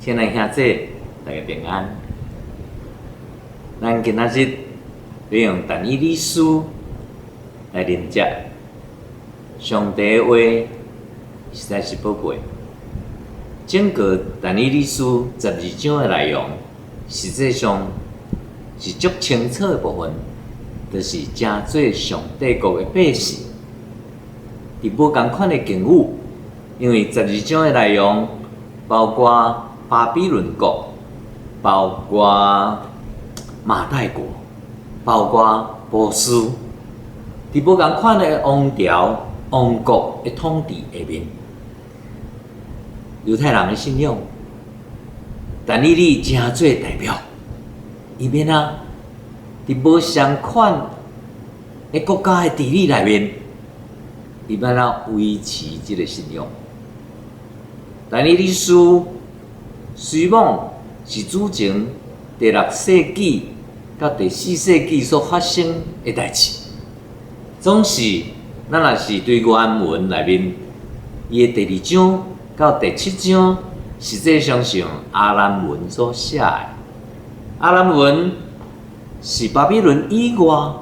親愛兄姊，大家平安。咱今仔日欲用但以理書來連接上帝的話，實在是寶貴。整個但以理書十二章的內容，實際上是足清楚的部分，就是成做上帝國的百姓，佇無仝款的境遇，因為十二章的內容包括巴比倫國，包括瑪代國，包括波斯，佇無仝款的王朝、王國的統治下面，猶太人的信仰，但以理成做代表，伊欲按怎佇無相款的國家的治理內面，伊欲按怎維持這个信仰？但以理書雖罔是主前第六世紀到第四世紀所發生的代誌，總是咱若是對原文內面，伊的第二章到第七章，實際上是用亞蘭文所寫的。亞蘭文是巴比倫以外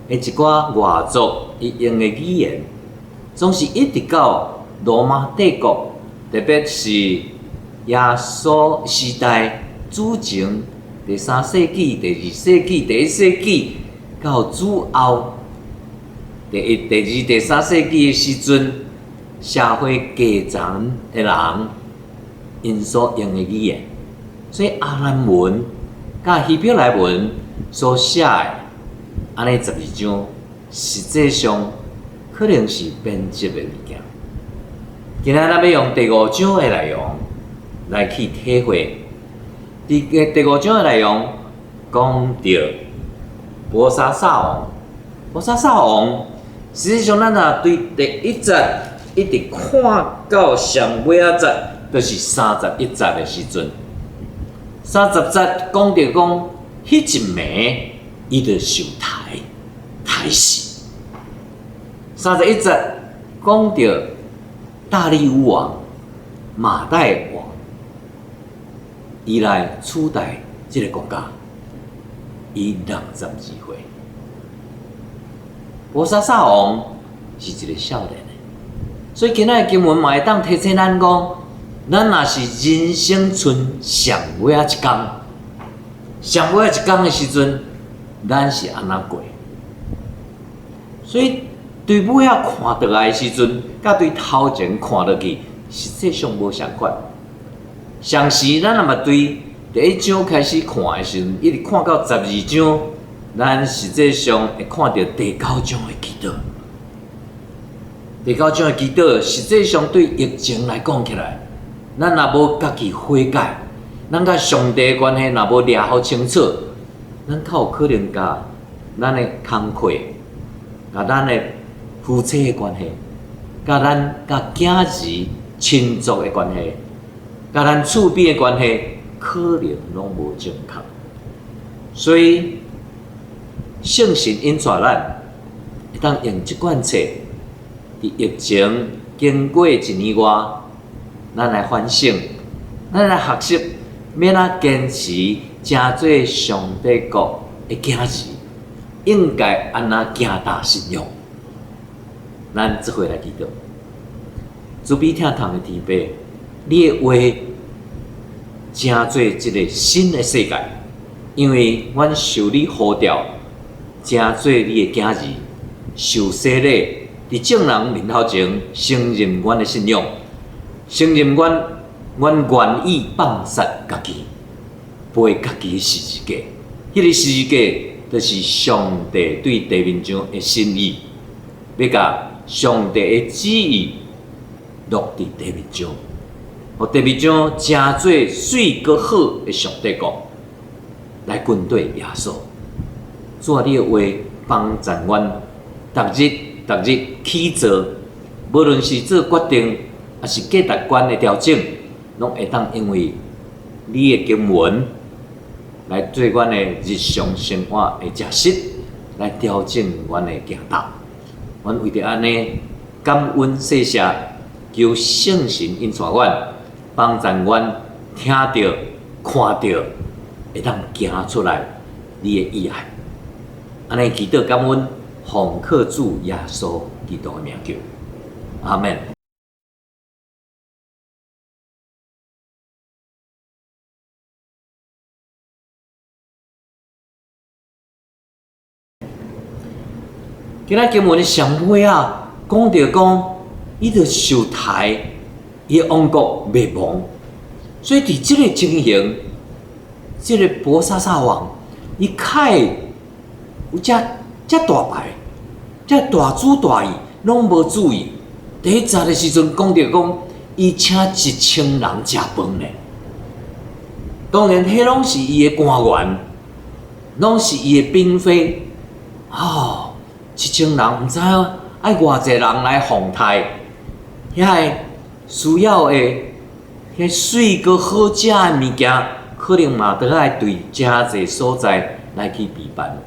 的一寡外族伊用的語言，總是一直到羅馬帝國，特別是耶穌時代主前第三世紀、第二世紀、第一世紀到主後第一、第二、第三世紀的時陣，社會階層的人𪜶所用的語言，所以亞蘭文佮希伯來文所寫的按呢十二章，實際上可能是編輯的物件。今仔咱欲用第五章的內容來去體會。佇第五章的內容講著伯沙撒王，伯沙撒王，實際上咱若對第一節一直看到上尾仔節，就是三十一節的時陣。三十節講著講，彼一暝伊就受刣，刣死。三十一節講著大利烏王、瑪代王，伊來取代這个國家，伊62歲。伯沙撒王是一个少年的，所以今仔的經文嘛會當提醒咱講，咱若是人生賰上尾仔一工，上尾仔一工的時陣，咱是按怎過？所以對尾仔看倒來的時陣，佮對頭前看落去，實際上無相仝。相時咱若嘛對第一章開始看的時陣，一直看到十二章，咱實際上會看著第九章的祈禱。第九章的祈禱，實際上對疫情來講起來，咱若無家己悔改，咱佮上帝的關係若無掠予清楚，咱較有可能共咱的工課、共咱的夫妻的關係、共咱佮囝兒親族的關係、佮咱厝邊的關係，可能攏無正確。所以聖神引帶咱，會當用這款冊，佇疫情經過一年外，咱來反省，咱來學習，欲按怎堅持成做上帝國的囝兒，應該按怎行踏信仰？咱做伙來祈禱，慈悲疼痛的天父，你的話成做這个新的世界，因為阮受你呼召，成做你的囝兒，受洗禮，佇眾人面頭前承認阮的信仰，承認阮阮願意放殺家己，背家己的十字架，彼个十字架就是上帝對地面上的心意，欲共上帝的旨意落佇地面上，予地面上成做媠閣好的上帝國，來跟綴耶穌。主啊，你的話幫助阮，逐日逐日去做，無論是做決定，抑是價值觀的調整，攏會當因為你的經文來做阮的日常生活的食食，來調整阮的行動。阮為著按呢，感恩謝謝，求聖神引帶阮，幫助阮，聽著、看著，會當行出來你的意愛。按呢祈禱感恩，奉靠主耶穌基督的名求，阿們。今仔經文的上尾仔，講著講，伊就受刣，伊的王國滅亡。所以佇這个情形，這个伯沙撒王，伊較會有遮遮大牌，遮大主大意，攏無注意。第一節的時陣講著講，伊請一千人食飯呢。當然，彼攏是伊的官員，攏是伊的嬪妃。哦，一千人毋知影愛偌濟人來奉刣，遐個需要的遐媠閣好食的物件，可能嘛著愛對誠濟所在來去備辦。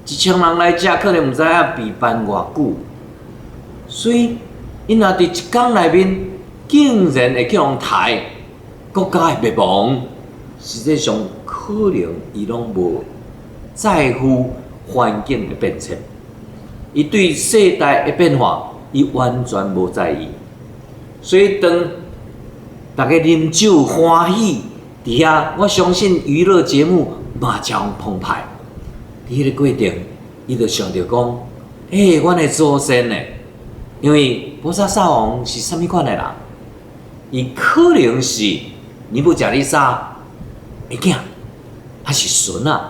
一千人來食，可能毋知影備辦偌久。所以，𪜶若佇一工內面，竟然會去予刣，國家會滅亡，實際上可能伊攏無在乎環境的變遷，伊對世代的變化，伊完全無在意。所以當逐家啉酒歡喜，佇遐，我相信娛樂節目嘛誠澎湃。佇彼个過程，伊就想著講：欸，阮的祖先呢？因為伯沙撒王是啥物款的人？伊可能是尼布甲尼撒的囝，還是孫仔？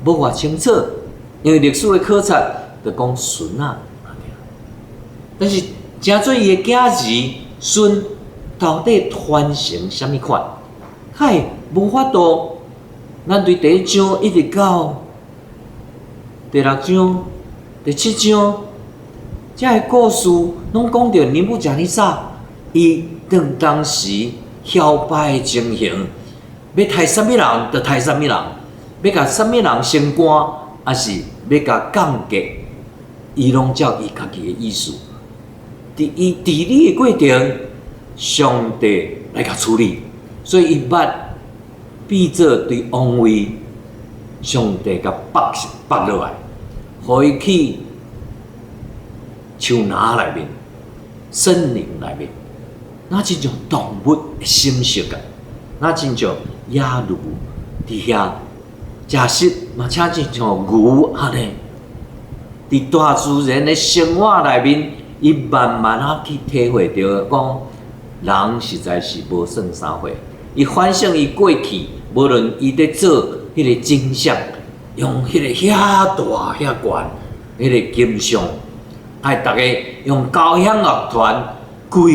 無偌清楚，因為歷史的考察就講孫仔。但是，誠做伊的囝兒孫到底傳承啥物款？較無法度。咱對第一章一直到第六章、第七章，這个故事攏講著尼布甲尼撒，伊當當時囂擺的情形，欲刣啥物人就刣啥物人，欲共啥物人升官，抑是欲共降格，伊攏照伊家己的意思。佇伊治理的過程，上帝來共處理，所以伊捌變做對王位，上帝共縛縛落來，予伊去樹林內面、森林內面，若親像動物的心色啊，若親像野驢佇遐食食，嘛請親像牛按呢。佇大自然的生活內面，伊慢慢仔去體會著講，人實在是無算啥貨。伊反省伊過去，無論伊佇做彼个真相，用彼个遐大遐懸彼个金像，愛逐家用交響樂團規個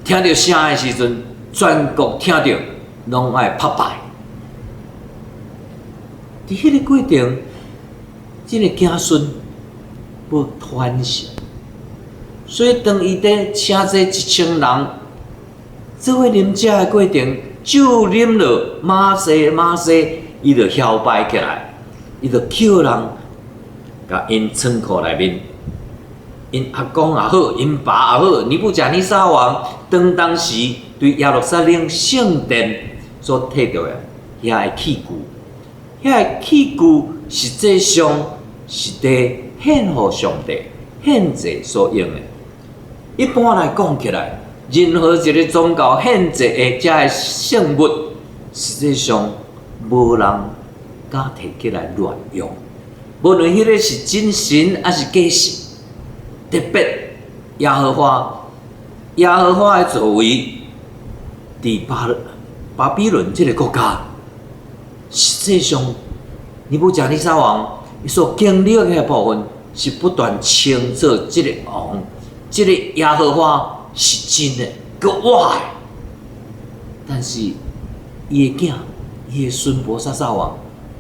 聽著聲的時陣，全國聽著攏愛拍敗。佇彼个過程，這个子孫無傳承，所以當伊佇請這一千人做伙啉食的過程，酒啉落馬西馬西，伊就囂擺起來，伊就叫人共𪜶倉庫內面，𪜶阿公也好，𪜶爸也好，尼布甲尼撒王當當時對耶路撒冷聖殿所提著的遐个器具，遐个器具實際上是佇獻予上帝獻祭所用的。一般來講起來，任何一個宗教獻祭的這个聖物，實際上無人敢提起來亂用。無論彼个是真神抑是假神，特別耶和華，耶和華的作為，佇巴巴比倫這个國家，實際上尼布甲尼撒王伊所經歷的部分，是不斷稱做這个王，這个耶和華是真的，閣活的。但是伊的囝，伊的孫伯沙撒王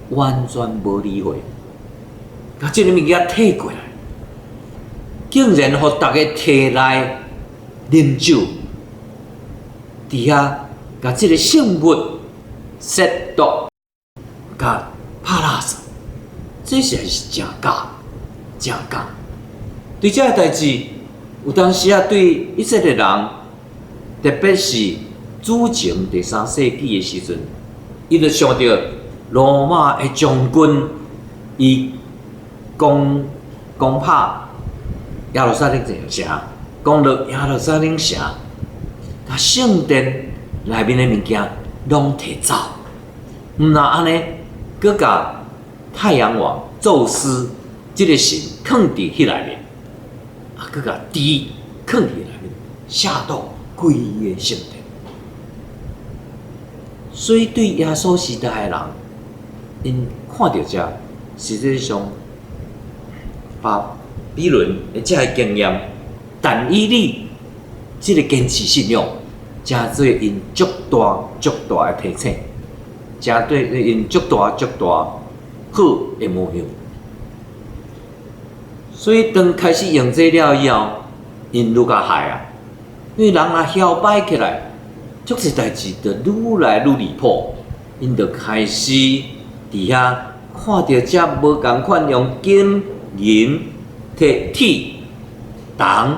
完全無理會，共這个物件提過來，竟然予逐家提來啉酒，佇遐共這个聖物褻瀆，共拍垃圾，這實在是誠假，誠假。對這个代誌，有當時仔對以色列人，特別是主前第三世紀的時陣，伊就想著羅馬的將軍，伊攻拍耶路撒冷城，攻入耶路撒冷城，共聖殿內面的物件攏提走，毋但按呢，閣共太陽王宙斯這个神囥佇彼內面，啊，閣共豬囥佇內面，下毒規个聖殿。所以對耶穌時代的人，𪜶看著這，實際上巴比倫的這个經驗，但以理這个堅持信仰，成做𪜶足大足大的提醒，成做𪜶足大足大好的模樣。所以當開始用這了以後，𪜶愈較害啊，因為人若囂擺起來，足濟代誌就愈來愈離譜，𪜶就開始佇遐看著這無仝款用金銀、鐵、鐵、銅，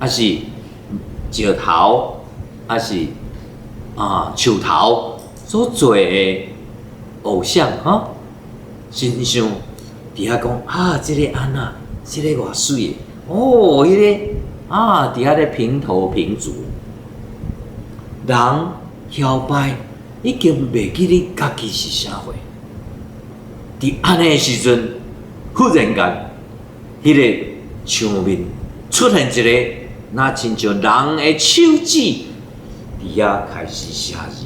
抑是石頭，抑是樹頭所做的偶像吼，神像，佇遐講啊，這个按怎，這个偌媠的，哦，彼个啊，佇遐咧評頭品足，人囂擺已經袂記得家己是啥貨。佇按呢時陣，忽然間，彼个場面出現一个若親像人的手指，佇遐開始寫字。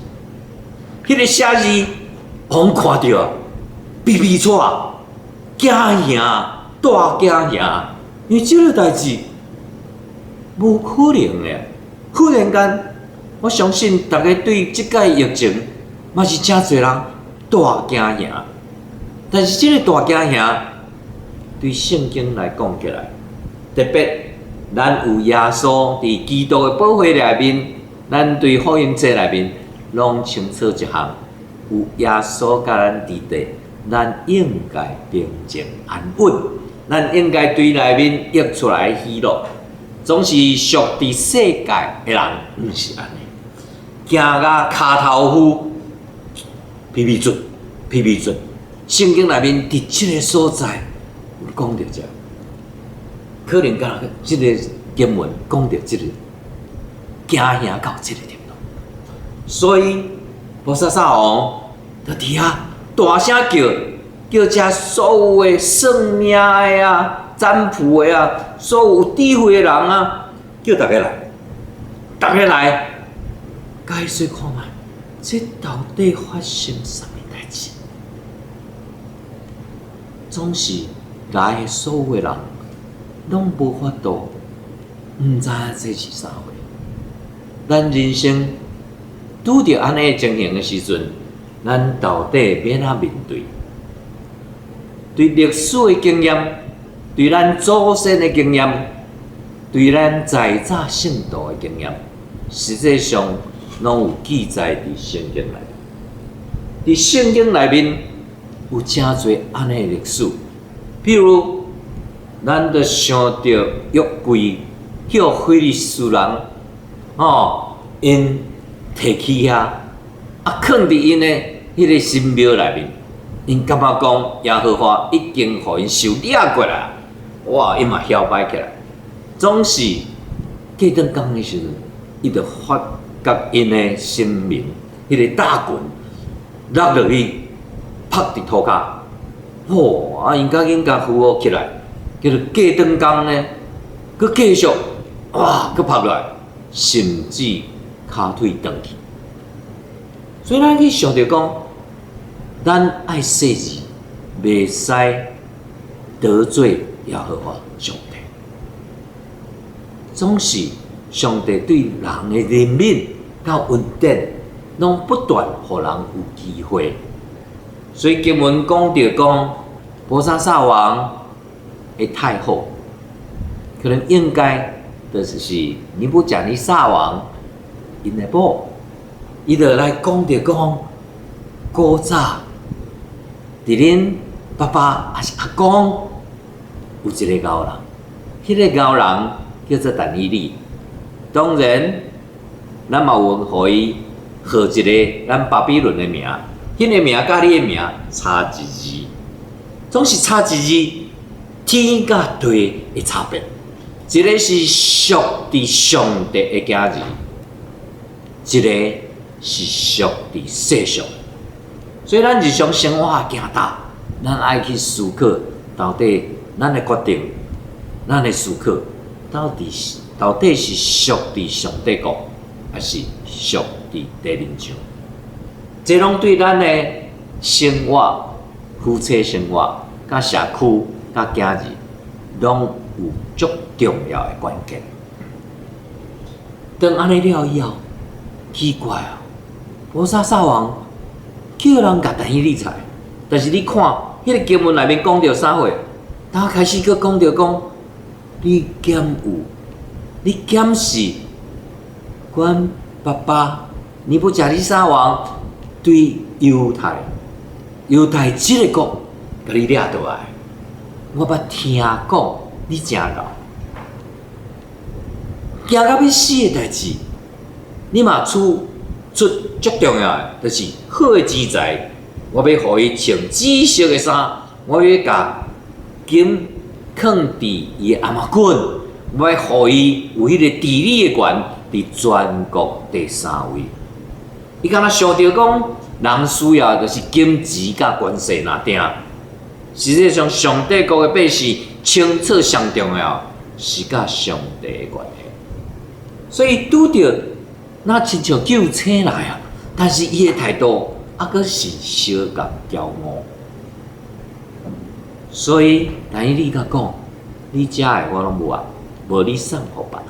彼个寫字，王看著啊，鼻鼻掣，驚嚇，大驚嚇，因為這个代誌無可能的。忽然間，我相信逐家對這擺疫情嘛是誠濟人大驚嚇。但是這个大驚嚇，對聖經來講起來，特別咱有耶穌佇基督的寶血內面，咱對福音冊內面攏清楚一項，有耶穌佮咱佇底，咱應該平靜安穩，咱應該對內面溢出來的喜樂，總是屬佇世界的人，毋是按呢，驚甲跤頭趺，皮皮准，皮皮准。聖經內面佇這个所在有講著這，可能敢若這个經文講著這个驚嚇到這个程度，所以伯沙撒王就佇遐大聲叫，叫遮所有的算命的啊、占卜的啊、所有有智慧的人啊，叫逐家來，逐家來，解說看覓，這到底發生啥物代誌？總是來的所有的人，攏無法度，毋知影這是啥貨。咱人生拄著按呢情形的時陣，咱到底欲按怎面對？對歷史的經驗，對咱祖先的經驗，對咱在早聖徒的經驗，實際上攏有記載佇聖經內面。佇聖經內面有誠濟按呢的歷史，譬如咱就想著約櫃叫非利士人吼，𪜶提去遐，啊，囥佇𪜶的彼个神廟內面，𪜶感覺講耶和華已經予𪜶收掠過來，哇，𪜶嘛囂擺起來，總是過轉工的時陣，伊就發覺𪜶的神明彼个大袞落落去，拍佇塗跤，吼！啊，𪜶趕緊共扶扶起來，叫做過轉工呢，閣繼續，哇，閣拍落來，甚至跤腿斷去。所以咱去想著講，咱愛細膩，袂使得罪耶和華上帝。總是上帝對人的憐憫佮恩典，攏不斷予人有機會。所以經文講著講，伯沙撒王的太后，可能應該就是尼布甲尼撒王𪜶的某，伊就來講著講，古早佇恁爸爸抑是阿公有一个𠢕人，彼个𠢕人叫做但以理。當然，咱嘛有予伊號一个咱巴比倫的名，彼个名佮你的名差一字，總是差一字，天佮地的差別。一个是屬佇上帝的囝兒，一个是屬佇世上。所以咱日常生活的行動，咱愛去思考，到底咱的決定，咱的思考，到底是屬佇上帝國，抑是屬佇地面上？這攏對咱的生活、夫妻生活、佮社區、佮囝兒，攏有足重要的關鍵。當按呢了以後，奇怪啊，伯沙撒王叫人共但以理殺，但是你看，彼个經文內面講著啥貨？當開始閣講著講，你敢有？你敢是阮爸爸尼布甲尼撒王對猶太、猶太這个國共你掠倒來？我捌聽講你誠𠢕，驚甲欲死的代誌，你嘛出出足重要的，就是好的錢財，我欲予伊穿紫色的衫，我欲共金囥佇伊的頷頸，我欲予伊有彼個治理的權，佇全國第三位。伊敢若想著講，人需要就是金錢佮權勢爾定。實際上，上帝國的百姓清楚上重要是佮上帝的關係。所以拄著若親像救星來啊，但是伊的態度猶閣是小佮驕傲。所以，但以理共講，你遮的我攏無愛，無你送予別人，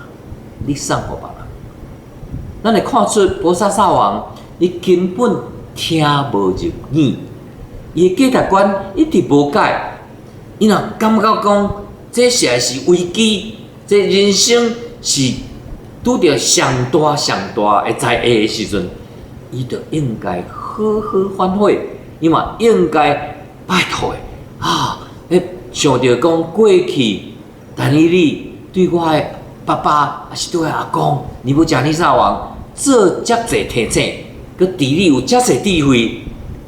你送予別人。咱會看出伯沙撒王，伊根本聽無入耳，伊的價值觀一直無改。伊若感覺講，這實在是危機，這人生是拄著上大上大的災禍的時陣，伊就應該好好反悔，伊嘛應該拜託的啊！想著講過去，但以理對我的爸爸，抑是對我的阿公，尼布甲尼撒王做遮濟提醒，閣治理有遮濟智慧，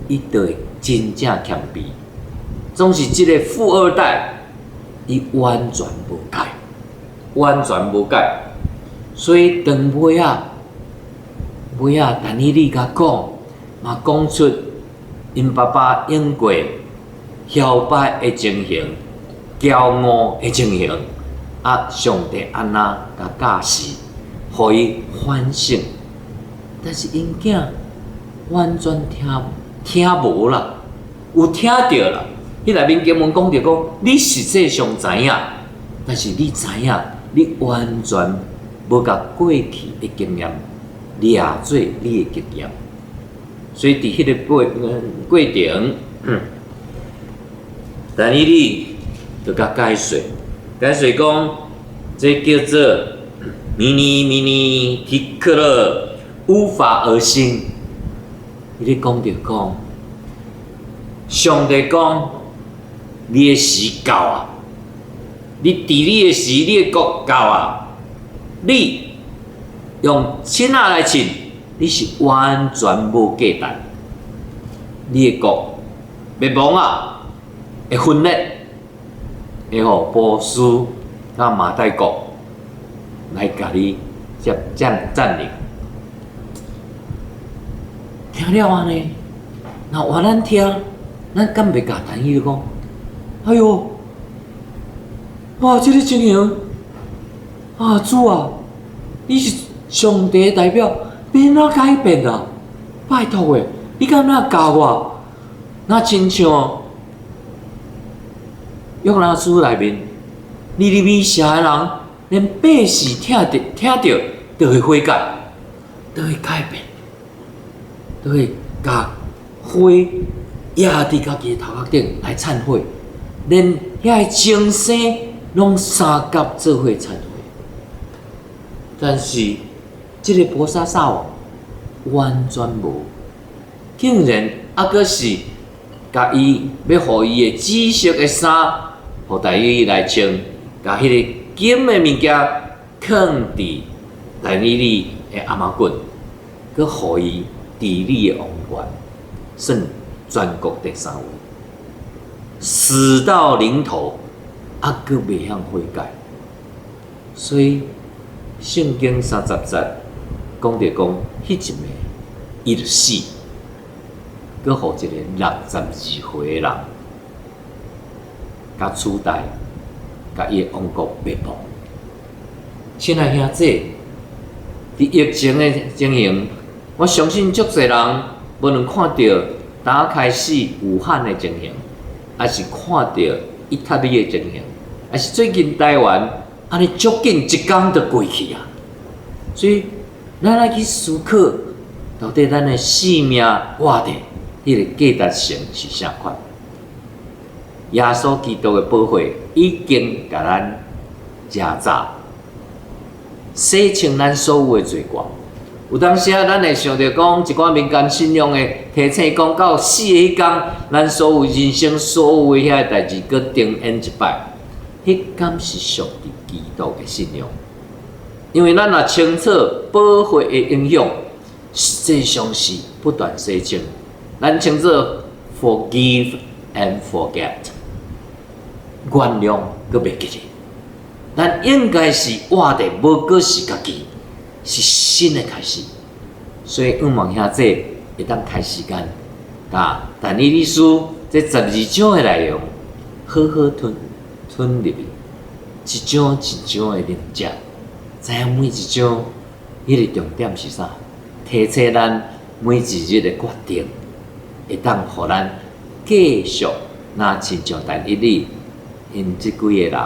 伊就會真正謙卑。總是這个富二代，伊完全無改，完全無改。所以當尾仔，尾仔，但以理共講，嘛講出𪜶爸爸用過囂擺的情形、驕傲的情形，啊，上帝按怎共教示，予伊反省。但是𪜶囝完全聽聽無啦，有聽著啦。彼內面經文講著講，你實際上知影，但是你知影，你完全無共過去的經驗掠做你的經驗。所以佇彼个過程，但以理就共解說，解說講，這叫做米尼米尼提克勒烏法爾星。伊咧講著講，上帝講，你的時到啊！你治理的時，你的國到啊！你用秤仔來稱，你是完全無價值。你的國滅亡啊，會分裂，會予波斯佮瑪代國來共你佔佔佔領。聽了按呢，若換咱聽，咱敢袂共但以理講？哎喲，哇！這个情形，啊主啊，你是上帝的代表，欲按怎改變啊？拜託的，你敢若教我？若親像約拿書內面，尼尼微城的人，連百姓聽著聽著，就會悔改，就會改變，就會共火壓佇家己的頭殼頂來懺悔，連遐个眾生攏相佮做伙懺悔。但是，這个伯沙撒王完全無，竟然猶閣是共伊欲予伊的紫色的衫，予但以理來穿，共彼个金的物件囥佇但以理的頷頸，閣予伊治理的王權，算全國第三位，死到臨頭，猶閣袂曉悔改。所以聖經30節講著講，彼一暝伊就死，閣予一个62歲的人，共取代，共伊的王國滅亡。親愛兄弟，佇疫情的情形，我相信足濟人無論看著打開始武漢的情形，抑是看著意大利的情形，抑是最近台灣，按呢足緊一工就過去啊！所以咱愛去思考，到底咱的生命活佇彼个價值性是啥款？耶穌基督的寶血已經共咱誠早洗清咱所有的罪過。有當時啊，咱會想著講一寡民間信仰的提醒講，到死的彼工，咱所有人生所有的遐个代誌，閣重演一擺。彼敢是屬佇基督的信仰？因為咱若清楚寶血的影響，實際上是不斷洗清。咱稱做 forgive and forget，原諒閣袂記得。咱應該是活佇無閣是家己，是新的開始。所以，向望兄弟會當開時間，共但以理書這12章的內容，好好吞吞入去，一章一章的認食，知影每一章彼個重點是啥，提醒咱每一日的決定，會當予咱繼續若親像但以理𪜶這幾个人，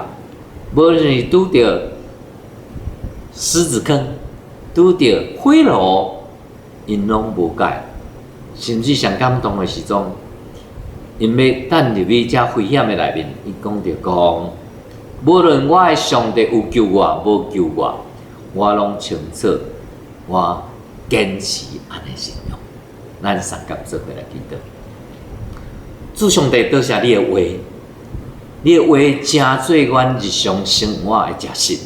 無論是拄著獅子坑，拄著火爐，𪜶攏無改，甚至上感動的時陣，𪜶欲擲入去遮危險的內面，伊講著講，無論我的上帝有救我，無救我，我攏清楚，我堅持按呢信仰。咱三甲做伙來祈禱。主上帝，多謝你的話，你的話成做阮日常生活的食食，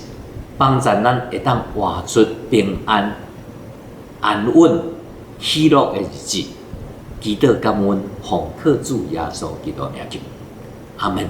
幫助咱會當活出平安、安穩、喜樂的日子。祈禱感恩，奉靠主耶穌基督名求，阿門。